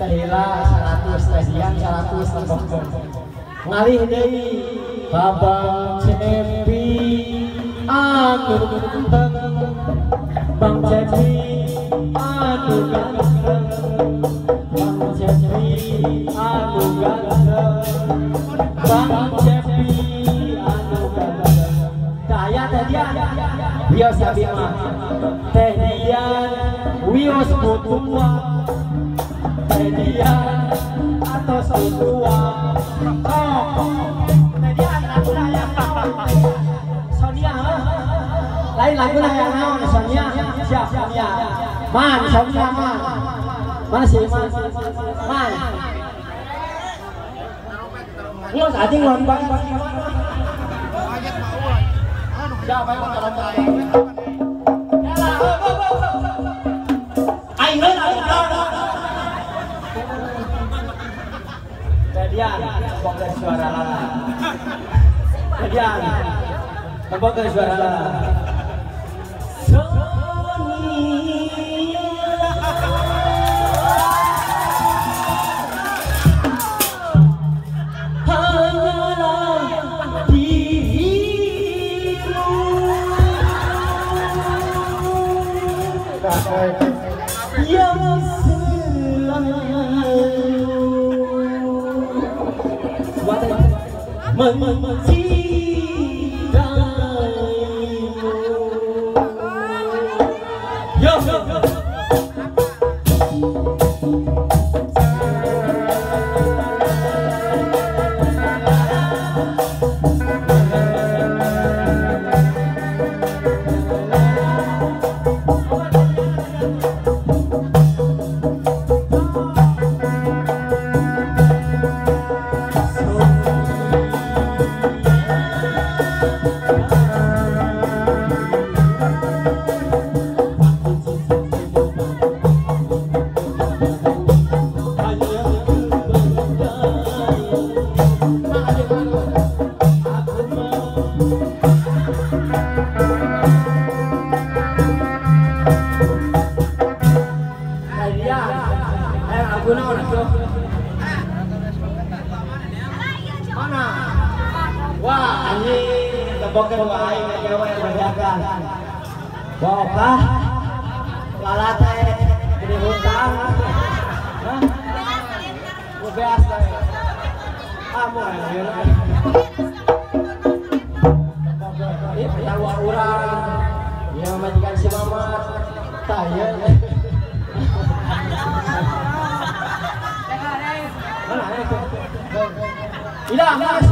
Tehila 100, Tehian 100 lembok ngalih deui Babang Cepi anu ganteng, Bang Cepi anu ganteng, Bang Cepi anu ganteng, Bang Cepi anu ganteng. Kaya teh dia biasa bima teh Dian wios putua teh Dian atos putua. Oh teh Dian laguna ya Sonia lain laguna yang naon Sonia siap Sonia man Sonia man mana sih man man ngelos anjing lomba siapa yang lomba. Tadian, bongkar suara lala. Tadian, bongkar suara lala. Hanyalah dirimu yang selalu mencintaimu. Yo. Mana? Wah, anjing, tebokeun wae gawe bajakan. Wah, kah? Lalate gede hutang. Hah? Beas teh. Ini taruh urang. Ya majikan si Mamat. Taya. Ida, mas.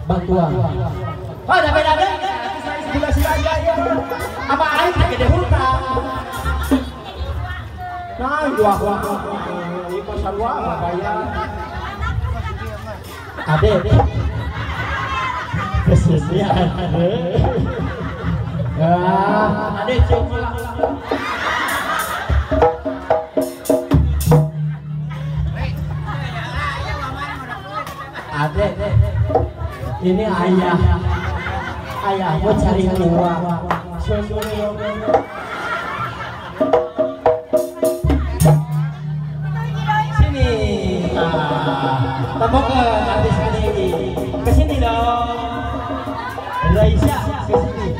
Bantuan. Oh, ada beda deh. Apa aing gede hutang. Nah, dua ini pasar dua bayar. Ade. Kesini ade. Ah, ade cium lah. Ade, ini ayah. Ayahmu cari uang. Sini. Tambah ke artis ini. Kesini dong. Raisa kesini.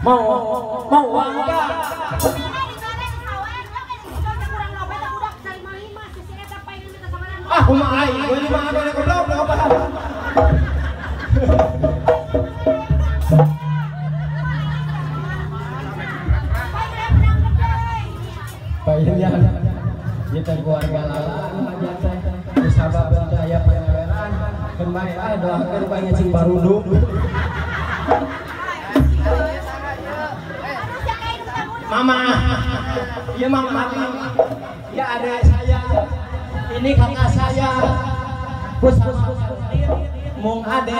Mau uang enggak? Ah, kumaha aing? Gua lima aku goblok, apa? Bayarnya kita keluarga lala aja teh sabab aya pangaweran keun bae ah doakeun bae ngecing baruduk. Mama, ya mama, ya ada saya, ini kakak saya, bersama mung ade.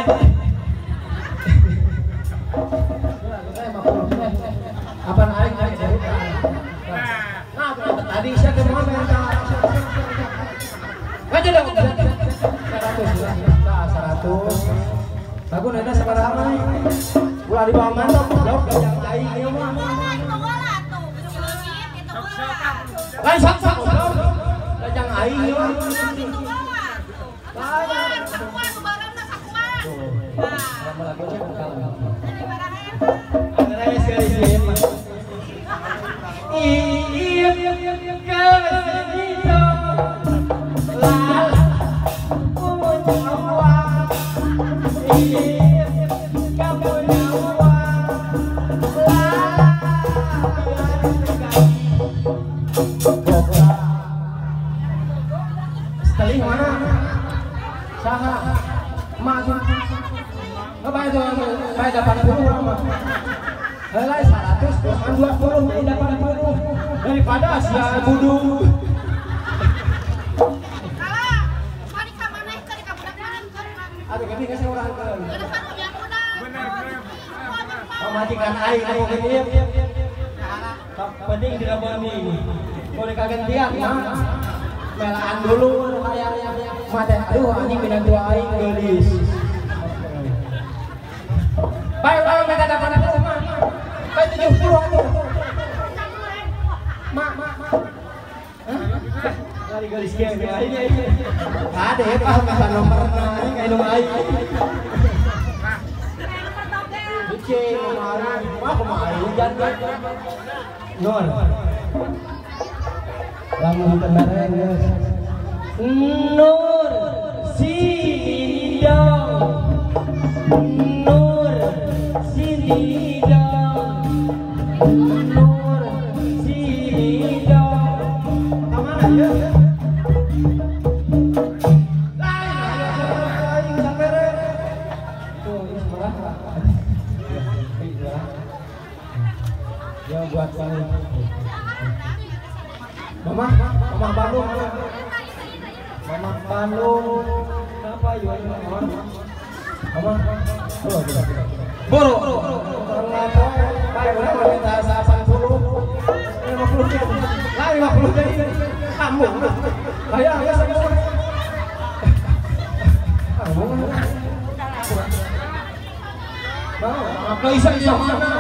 Apa aing aing cerita? Nah, tadi saya ke mana minta? Aja dong. 100 lah, 100. Aku nanya sabaraha mah? Ulah dibawa mantap, goblok yang aing ieu mah. Lain sok sok goblok. Lajang aing ieu mah. Setelah mana? Saha? Mak bayar 80 mah. Helai 100 terus 20 80 daripada sia kudu. Aduh geuning geus urang keun. Pamajikan aing anu geuning. Penting dileboni. Boleh kagantian mah. Melaan dulu hayang mah teh aduh anjing minantu aing geulis. Bae bae minta 80 mah. Bae 70 atuh. Mak mak. Lari geulis ge aing. Ade pah masa nomorna aing anu aing. Lucu kemarin, mah kemarin hujan kan. Nur. Lamun kemarin geus. Nur sini dong. Nur sini dong. Nur sini dong. Ka mana ieu? Lain sampai tuh ini sebelah. Ya buat kamu. Mama, Mama Bandung. Mama Bandung. Apa yuk Mama? Mama. Boro. Baik, urang minta 80. 50 ge. Lah 50 ge. Kamu. Aya aya semua. Kamu. Apa isa isa mana?